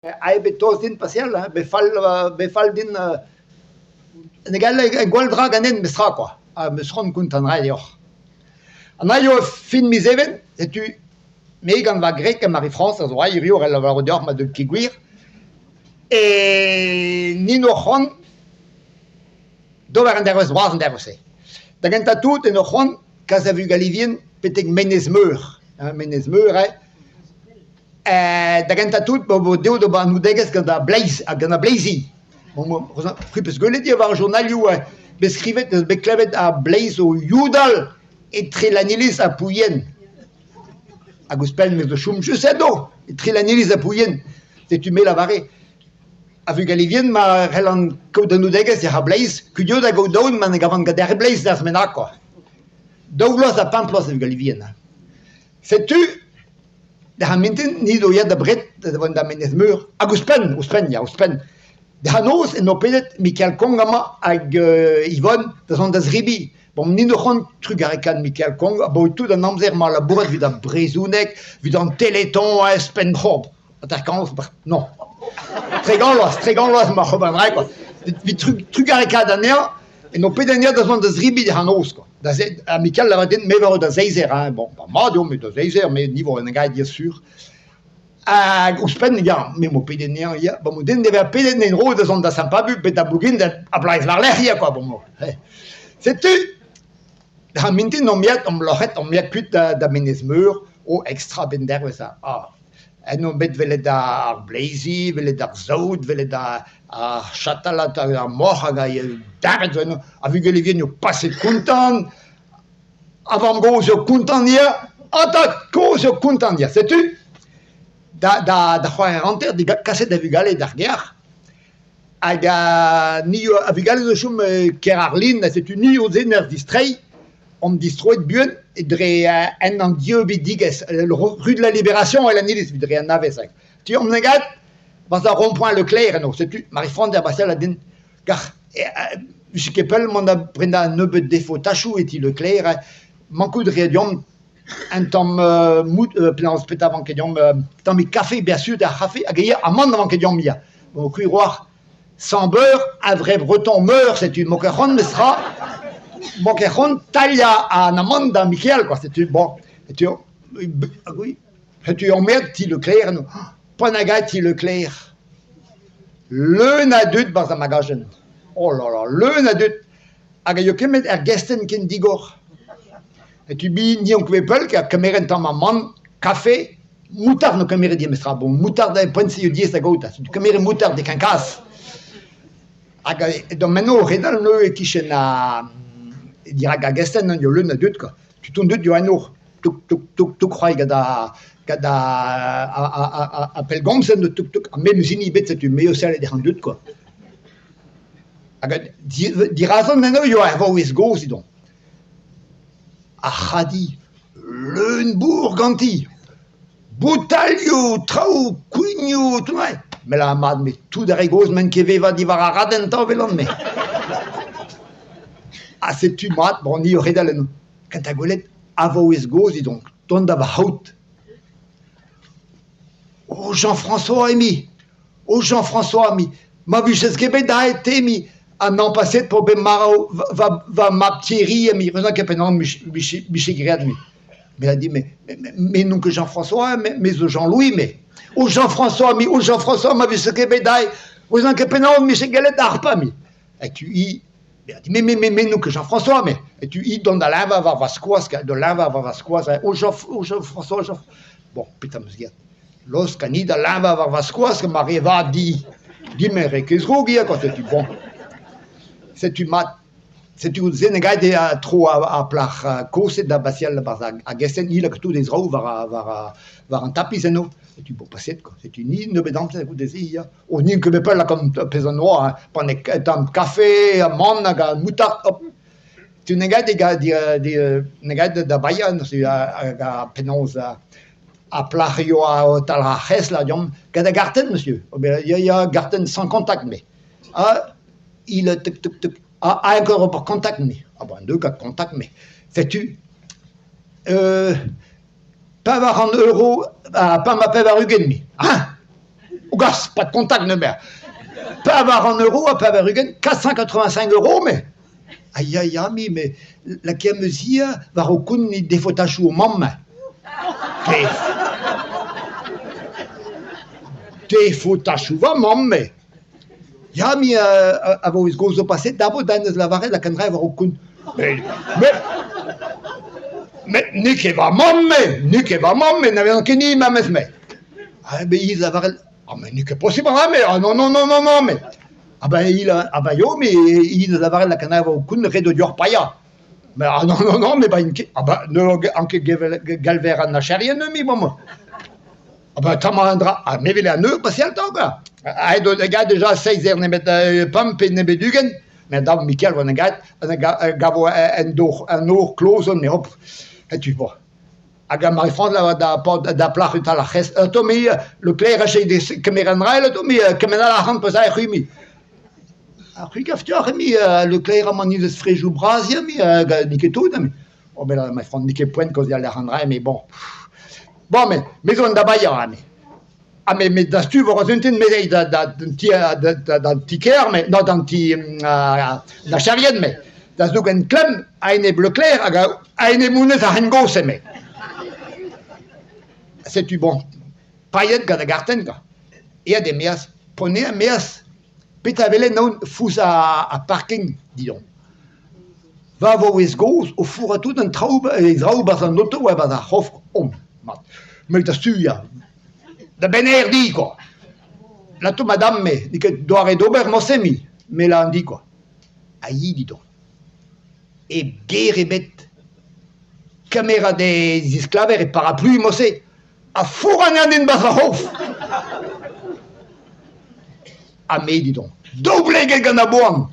Aet bet tost din paseal hein, bet fall bet fall din ne gall gwall dra ganin memestra kwa, ha 'm eus c'hoant kontañ an dra deoc'h. An aio fin miz Even setu me gant va gwreg ha Marie-France a zo aet hiziv a lavaro deoc'h ma deuit ket gwir, e ni 'no c'hoant d'ober un dervezh bras an dervezh-se. Da gentañ tout en o c'hoant kas da vugale vihan betek Menez-Meur, hein, Menez-Meur eo. Da gentañ tout vo dezho d'ober anaoudegezh gant ar bleiz ha gant ar bleizi. C'hwi 'peus gwelet ivez war ar journalioù bet skrivet bet klevet ar bleiz o yudal etre Lanniliz ha Plouien. Hag ouzhpenn me zo chom just eno, etre Lanniliz ha Plouien. Setu me lavare a vugale vihan ma c'hellan kaout anaoudegezh er bleiz, kudio da gaout aon ma ne gavan ket ar bleiz d'ar bennak kwa. Daou vloaz ha pemp vloaz a vugale vihan. Setu D'ar mintin, ni zo ya da bred da vont da Menez-Meur. Hag ouzhpenn, ouzhpenn, ya, ouzhpenn. D'ar noz en doa pedet Mikael Kong amañ hag Yvonne da zont da zebriñ. Bon, ni 'no c'hoant trugarekaat Mikael Kong abaoe tout an amzer 'mañ labourat evit ar brezhoneg, evit an Téléthon, ouzhpenn c'hob. Aterkañs, non. Tregont vloaz, tregont vloaz 'mañ oc'h ober an dra kwa. Evit trugarekaat anezhañ, en doa pedet anezhañ da zont da zebriñ d'ar noz kwa. Da ze ha Mikael lavar din me vo da seizh eur hein, bon, ba mat eo, me da seizh eur, me ni vo en gae dir sur. Hag ouzhpenn, ya, me 'mo pedet anezhañ ya, ba mo den da vezañ pedet en-dro da zont da Saint-Pabu, bet da Blouguin da a-blaez war-lerc'h ya kwa, bon, mo. Setu, da mintin omp aet, omp loc'het, omp aet kuit da, da Menez-Meur, o extra bendervezh ha ah. En omp bet welet ar bleizi, welet ar saout, welet ar chatal, ar moc'h hag a deñved zo eno. Ar vugale vihan eo paset kontant, ar vamm-gozh eo kontant ivez, ha tad-kozh eo kontant ivez. Setu da da c'hoari hanter kaset da vugale d'ar gêr hag ni a vugale zo chom e Kerarlin ha setu ni o zen er distreiñ. Omp distroet buan dre hent an dieubidigezh, rue de la Libération evel an iliz dre an navez. Tu omp negat barzh ar rond-point Leclerc eno, setu Marie-France da basal a din kar vije ket pell mont da prenañ un nebeud defotachoù e ti Leclerc, mankout a rea deomp un tamm mout penaos petra vanke deomp tammig kafe bien sûr d'ar c'hafe hag ivez amann a vanke deomp ya. Bon c'hwi 'oar Sans beurre, un vrai breton meurt, setu m'o ket c'hoant mestra, m'o ket c'hoant tailhañ an amann da Mikael quoi, setu bon, setu oui, setu emmerd ti Leclerc eno, poent a gae ti Leclerc, leun a dud 'barzh ar magajenn, oh là là, leun a dud, hag a yo kemet er gestenn ken digor. Setu bi ni ankouaet pell kemeret un tamm amann, kafe, Moutard n'o kemeret diamestra. Bon, moutard eo poent-se eo diaes da gaout. Setu kemeret moutard e kenkaz. Hag d'am meno o redal neuze e-kichen ar dirak ar gestenn eo leun a dud kwa. Tud on deuet diwar eno tuk tuk tuk tuk c'hoari gant ar gant ar pellgomzenn tuk tuk ha me 'meus hini ebet setu me o sellet ec'h an dud kwa. Hag dirazon eno eo ar vaouez gozh edon. Ar c'hadi leun-bourr ganti. Boutalioù, traoù, kouignoù, tout ouais. Me lâr mat, met tout ar re gozh n'emaint ket vevañ diwar ar radenn 'ta 'welan-me. Ha setu mat, bon, ni o c'hedal eno. Kentañ gwelet, a vaouez gozh edon, tont da va c'haout. Oh Jean-François, emi, oh Jean-François, emi, ma vijes ket bet aet te, emi, an an paset p'o bet marv va, va mab Thierry, emi, reuzan ket penaos 'mije graet, emi. Me a dit, mais, mais, mais n'on ket Jean-François, mais, me zo Jean-Louis, me. Oh Jean-François, emi, oh Jean-François, ma vije ket bet aet, reuzan ket penaos 'mije gellet harpañ, emi. Ha tu i, me a dit, mais, mais, mais, mais n'on ket Jean-François, me. Et tu i dont da leñvañ war va skoaz, da leñvañ war va skoaz, oh Jean, oh Jean-François, Jean... Bon, petra 'm eus graet? Laosk ani da leñvañ war va skoaz gant ma re vat di. Din me 'rae ket zroug ivez kwa, setu bon. Setu mat. Setu se ne gae ket tro ar plac'h kozh da baseal e-barzh ar gestenn, hi lak tout he zraoù war war war an tapis eno. Setu bon paseet kwa. Setu ni nebeut amzer goude-se ya. O n'int ket bet pell lakaomp pezh an noa hein, pan eo tamm kafe, amann hag moutard hop. Tu ne gae ne gae da baeañ neuze hag penaos Ar plac'h a yoa o tal ar c'hezh là deomp gant da gartenn monsieur. Ya ya gartenn sans contact me. Ah il tuk tuk tuk ah encore ober contact me. Ah ben deux gant contact me. Setu 400 euro ha 85 me. Hein? gas, pas de contact nemet. 4 euro ha 80, 485 euros me. Ah ya ya me, me lakaet 'm eus hir war ho kont defotachoù ho mamm. Defotachoù va mamm me. Ya me a vo gozh zo paset dabo da en deus lavaret lakaat an dra war ho kont. Met met n'eo ket va mamm-me, n'eo ket va mamm-me, n'avezan ket ni memes-me. Ah ben hi lavaret ah mais n'eo ket posibl me, ah non non non non non mais ah ben il ah ben yo mais hi deus lavaret lakaat an dra war ho kont ret eo deoc'h paeañ. Mais ah non non non mais ben ket ah ben ne ket galver an archerien me bremañ. Ah ben tamm an dra, ha me 'wele an eur paseal tamm kwa. Aet on da gaout deja seizh eur nemet pemp pe nemet 20, met dav Mikael 'oa da gaout a gavo an dor an nor kloz on me hop, setu bon. Hag ar Marie-France da paotr da plac'h e-tal ar c'hest, Tommy, Leclerc a echei kemer an dra, Tommy, kement all arc'hant peus aet c'hwi Ha c'hwi gav deoc'h emi Leclerc amañ eus frejoù bras ivez, n'eo ket tout emi. Oh ben ma front n'eo ket poent kaozeal lec'h an dra mais bon. Bon mais me zo da baeañ eme. Ha me me dastumo war un me da da d'an ti da d'an ti-kêr me non d'an ti da Charrienne me da zougen klemm a-enep Leclerc hag a-enep honnezh ar c'hengozh eme. Setu bon paeet gant ar gartenn kwa. Aet e-maez pone e-maez Petra a welen aon fouzh ar parking didon. Va vaouez gozh o fourrañ tout an traoù he zraoù 'barzh an oto ha 'barzh ar c'hof omp mat. Met da studiañ. Da benn-hêr di kwa. Lato madame-me n'eo ket doare d'ober morse mui, me lâran dit kwa. Ha hi didon. Hep ger ebet. Kamera d'he zisklaver e paraplu morse. Ha fourrañ anezhañ 'barzh ar c'hof. Ha me didon. Daoubleget gant ar boan.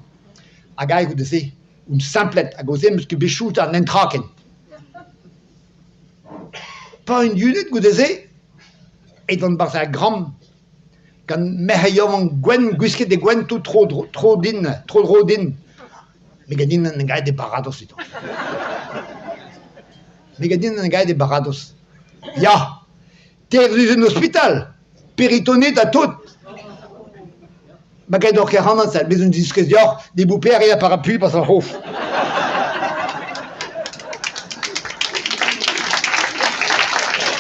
Hag aet goude-se on semplet hag o-se 'm eus ket bet chout an netra ken. Pa on yunet goude-se aet on 'barzh ar gramm gant merc'hed yaouank gwenn gwisket e gwenn tout tro-dro tro din tro-dro din. Me gav din en gaet e baradoz didon. Me gav din en gaet e baradoz. Ya, teir en ospital, peritonit ha tout. Ma gaet oc'h ket ac'hanon, ça bez un diskouez deoc'h, debout per eo parapluie 'barzh ar c'hof.